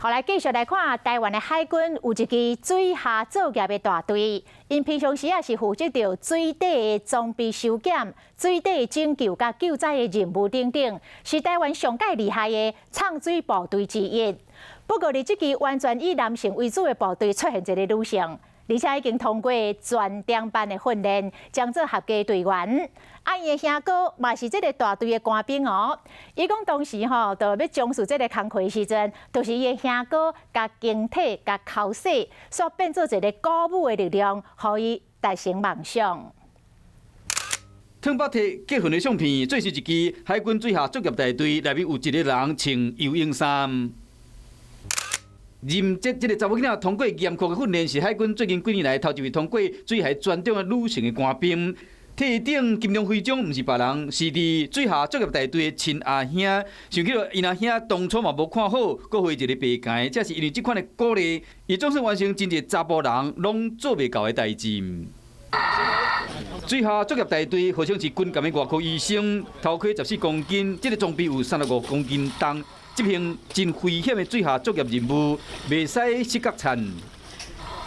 好，來繼續來看臺灣的海軍有一支水下作業的大隊，𪜶平常時啊是負責著水底的裝備修檢、水底拯救佮救災的任務等等，是臺灣上蓋厲害的藏水部隊之一。不過，佇這支完全以男性為主的部隊出現一个女性，而且已經通過全中班的訓練，將做合格隊員。啊，伊的兄哥嘛是這个大隊的官兵哦。伊講當時吼，就欲從事這个工課的時陣，就是伊的兄哥共形體共剾洗，煞變做一个鼓舞的力量，予伊達成夢想。湯巴提結婚的相片，這是一支海軍水下作業大隊內面有一个人穿游泳衫。任職這个查某囡仔通過嚴苛的訓練，是海軍最近幾年來頭一位通過水下專長的女性的官兵。提頂金龍徽章，毋是別人，是佇水下作業大隊的親阿兄。想起著𪜶阿兄當初嘛無看好，閣予伊一个白行，這是因為這款的鼓勵，伊總算完成真濟查埔人攏做袂到的代誌。水下作業大隊號稱是軍艦的外科醫生，頭盔14公斤，這个裝備有35公斤重，執行真危險的水下作業任務，袂使失覺慘。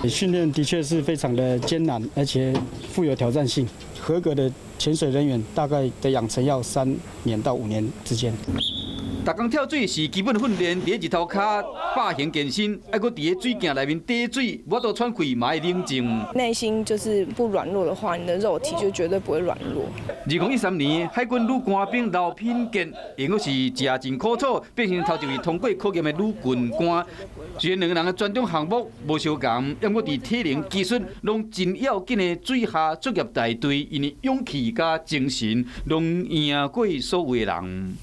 訓練的確是非常的艱難，而且富有挑戰性。合格的潛水人員大概的養成要3年到5年之間。逐工跳水是基本訓練，佇日頭跤百行健身，還閣佇咧水鏡內面滴水，無法度喘氣嘛愛冷靜。內心就是不軟弱的話，你的肉體就絕對不會軟弱。2013年，海軍女官兵劉品傑，因閣是食盡苦楚，變成頭一位通過考驗的女軍官。雖然兩个人的專長項目無相仝，毋過佇體能、技術攏真要緊的水下作業大隊，𪜶的勇氣佮精神，攏贏過所有的人。